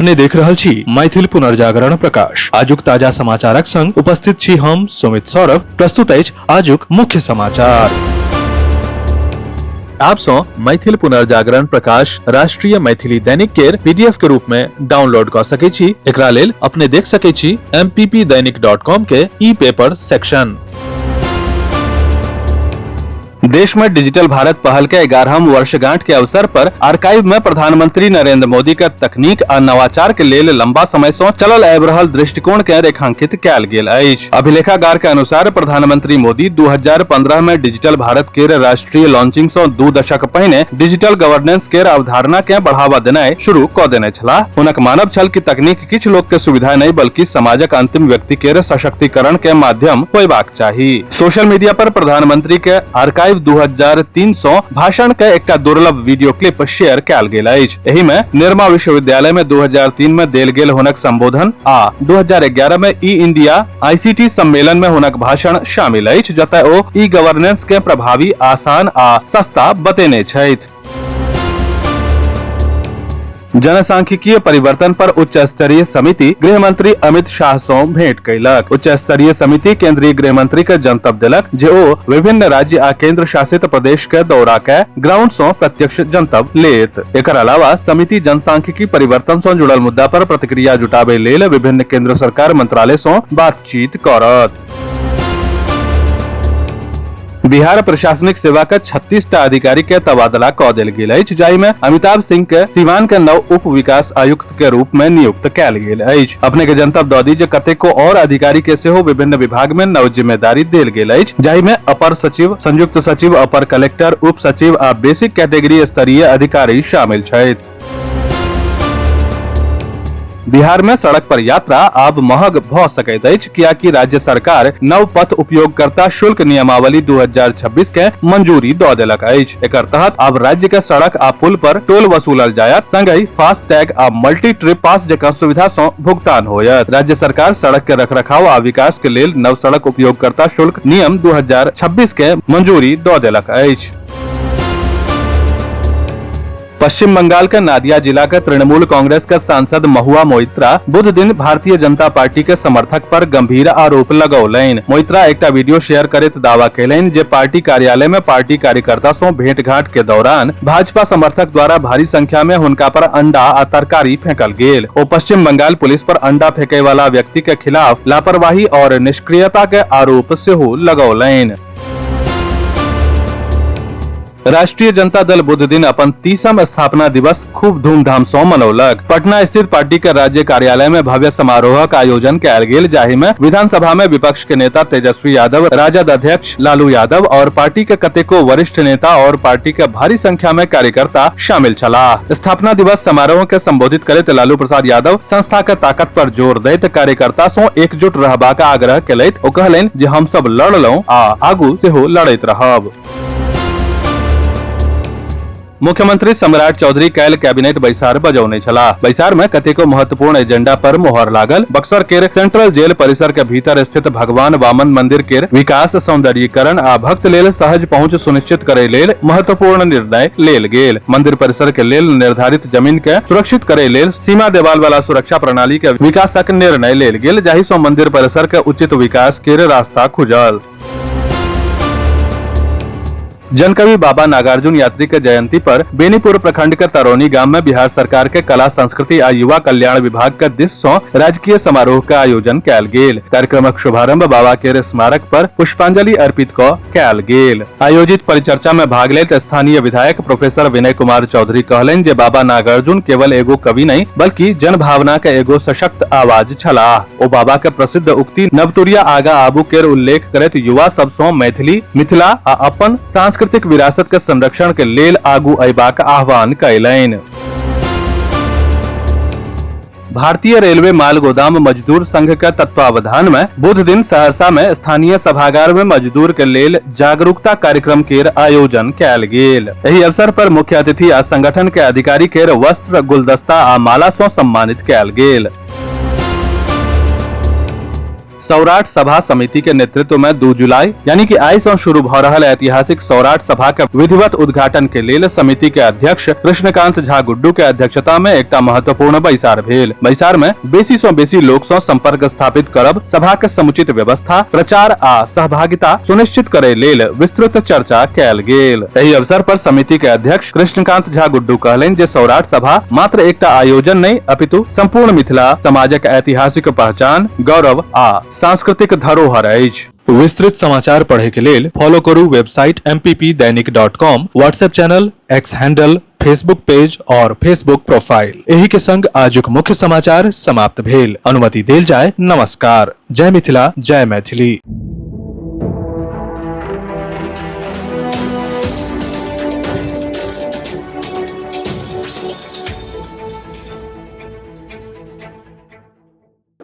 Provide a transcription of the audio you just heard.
अपने देख रहल छी मैथिल पुनर्जागरण प्रकाश। आजुक ताजा समाचारक संग उपस्थित छी हम सुमित सौरभ। प्रस्तुत अछि आजुक मुख्य समाचार। आप सौ मैथिल पुनर्जागरण प्रकाश राष्ट्रीय मैथिली दैनिक के पीडीएफ के रूप में डाउनलोड कर सके छी। एकरा लेल अपने देख सके छी mppdainik.com के ई पेपर सेक्शन। देश में डिजिटल भारत पहल के 11हम वर्षगांठ के अवसर पर आर्काइव में प्रधानमंत्री नरेंद्र मोदी के तकनीक आ नवाचार के लेल लंबा समय से चलल आबि रहल दृष्टिकोण के रेखांकित कयल गेल अछि। अभिलेखागार के अनुसार प्रधानमंत्री मोदी 2015 में डिजिटल भारत के राष्ट्रीय लॉन्चिंग से 2 दशक पहिने डिजिटल गवर्नेंस के अवधारणा के बढ़ावा देनाइ शुरू क देने छलाह। हुनक मानब छल कि तकनीक किछु लोक के सुविधा नहीं बल्कि समाजक अंतिम व्यक्ति के सशक्तिकरण के माध्यम होयबाक चाही। सोशल मीडिया पर प्रधानमंत्री के आर्काइव 2003 भाषण के एकटा दुर्लभ वीडियो क्लिप शेयर कयल गेल अछि। एहि में निर्मा विश्वविद्यालय में 2003 में देल गेल हुनक संबोधन आ 2011 में ई इंडिया आईसीटी सम्मेलन में हुनक भाषण शामिल अछि, जतय ओ ई गवर्नेंस के प्रभावी, आसान आ सस्ता बतेने छथि। जनसांख्यिकीय परिवर्तन पर उच्च स्तरीय समिति गृह मंत्री अमित शाह सं भेंट कयलक। उच्च स्तरीय समिति केंद्रीय गृह मंत्री के जनतब देलक जे ओ विभिन्न राज्य आ केंद्र शासित प्रदेश के दौरा के ग्राउंड सं प्रत्यक्ष जनतब लेत। एकर अलावा समिति जनसांख्यिकी परिवर्तन सं जुड़ल मुद्दा पर प्रतिक्रिया जुटाबै लेल विभिन्न केंद्र सरकार मंत्रालय सं बातचीत करत। बिहार प्रशासनिक सेवा के 36 टा अधिकारी के तबादला क देल गेल अछि, जाहि में अमिताभ सिंह के सीवान के नव उप विकास आयुक्त के रूप में नियुक्त कयल गेल अछि। अपने के जनतब दऽ दी जे कतेको और अधिकारी के सेहो विभिन्न विभाग में नव जिम्मेदारी देल गेल अछि, जाहि में अपर सचिव, संयुक्त सचिव, अपर कलेक्टर, उप सचिव आ बेसिक कैटेगरी स्तरीय अधिकारी शामिल छथि। बिहार में सड़क पर यात्रा आब महग भ सकैत अछि, कियाकि राज्य सरकार नव पथ उपयोगकर्ता शुल्क नियमावली 2026 के मंजूरी द देलक अछि। एकर तहत आब राज्य के सड़क आ पुल पर टोल वसूलल जायत, संगहि फास्ट टैग आ मल्टी ट्रिप पास जकां सुविधा सं भुगतान होयत। राज्य सरकार सड़क के रखरखाव आ विकास के लेल नव सड़क उपयोगकर्ता शुल्क नियम 2026 के मंजूरी द देलक अछि। पश्चिम बंगाल के नादिया जिला के तृणमूल कांग्रेस के सांसद महुआ मोइत्रा बुध दिन भारतीय जनता पार्टी के समर्थक पर गंभीर आरोप लगौलनि। मोइत्रा एकटा वीडियो शेयर करैत दावा कयलनि जे पार्टी कार्यालय में पार्टी कार्यकर्ता सं भेंटघाट के दौरान भाजपा समर्थक द्वारा भारी संख्या में हुनका पर अंडा आ तरकारी फेंकल गेल। ओ पश्चिम बंगाल पुलिस पर अंडा फेंके वाला व्यक्ति के खिलाफ लापरवाही और निष्क्रियता के आरोप सेहो लगौलनि। राष्ट्रीय जनता दल बुध दिन अपन 30म स्थापना दिवस खूब धूमधाम सं मनौलक। पटना स्थित पार्टी के राज्य कार्यालय में भव्य समारोहक आयोजन कयल गेल, जाहि में विधानसभा में विपक्ष के नेता तेजस्वी यादव, राजद अध्यक्ष लालू यादव और पार्टी के कतेको वरिष्ठ नेता और पार्टी के भारी संख्या में कार्यकर्ता शामिल छलाह। स्थापना दिवस समारोह के संबोधित करैत लालू प्रसाद यादव संस्था के ताकत पर जोर दैत कार्यकर्ता सं एकजुट रहबाक आग्रह केलथि। ओ कहलनि जे हम सब लड़लहुं आ आगू सेहो लड़ैत रहब। मुख्यमंत्री सम्राट चौधरी काल्हि कैबिनेट बैसार बजौने छलाह। बैसार में कतेको महत्वपूर्ण एजेंडा पर मोहर लागल। बक्सर के सेंट्रल जेल परिसर के भीतर स्थित भगवान वामन मंदिर के विकास, सौंदर्यीकरण आ भक्त लेल सहज पहुंच सुनिश्चित करे लेल महत्वपूर्ण निर्णय लेल गेल। मंदिर परिसर के लेल निर्धारित जमीन के सुरक्षित करे लेल सीमा देवाल वाला सुरक्षा प्रणाली के विकासक निर्णय लेल गेल, जाहि सं मंदिर परिसर के उचित विकास के रास्ता खुजल। जनकवि बाबा नागार्जुन यात्री के जयंती पर बेनीपुर प्रखंड के तरौनी गांव में बिहार सरकार के कला संस्कृति आ युवा कल्याण विभाग के दिस सं राजकीय समारोह के आयोजन कयल गेल। कार्यक्रमक शुभारंभ बाबा के स्मारक पर पुष्पांजलि अर्पित क कयल गेल। आयोजित परिचर्चा में भाग लेत स्थानीय विधायक प्रोफेसर विनय कुमार चौधरी कहलनि जे बाबा नागार्जुन केवल एगो कवि नहीं बल्कि जन भावना के एगो सशक्त आवाज छलाह। ओ बाबा के प्रसिद्ध उक्ति नवतुरिया आगा आबू के उल्लेख करैत युवा सब सं मैथिली, मिथिला आ अपन सांस्कृतिक विरासत के संरक्षण के लेल आगू अयबाक आह्वान कयलनि। भारतीय रेलवे माल गोदाम मजदूर संघ के तत्वावधान में बुध दिन सहरसा में स्थानीय सभागार में मजदूर के लेल जागरूकता कार्यक्रम के आयोजन कयल गेल। एहि अवसर पर मुख्य अतिथि आ संगठन के अधिकारी के वस्त्र, गुलदस्ता आ माला सं सम्मानित कयल गेल। सौराठ सभा समिति के नेतृत्व में 2 जुलाई यानी कि आइ सँ शुरू भ रहल ऐतिहासिक सौराठ सभा के विधिवत उद्घाटन के लेल समिति के अध्यक्ष कृष्णकांत झा गुड्डू के अध्यक्षता में एकटा महत्वपूर्ण बैसार भेल। बैसार में बेसी सँ बेसी लोक सँ संपर्क स्थापित करब, सभा के समुचित व्यवस्था, प्रचार आ सहभागिता सुनिश्चित करे लेल विस्तृत चर्चा कयल गेल। एहि अवसर पर समिति के अध्यक्ष कृष्णकांत झा गुड्डू कहलनि जे सौराठ सभा मात्र एकटा आयोजन नहि अपितु संपूर्ण मिथिला समाजक ऐतिहासिक पहचान, गौरव आ सांस्कृतिक धरोहर अछि। विस्तृत समाचार पढ़े के लेल फॉलो करू website mppdainik.com, WhatsApp channel, X handle, Facebook page और फेसबुक प्रोफाइल। एही के संग आजुक मुख्य समाचार समाप्त भेल। अनुमति देल जाय। नमस्कार। जय मिथिला, जय मैथिली।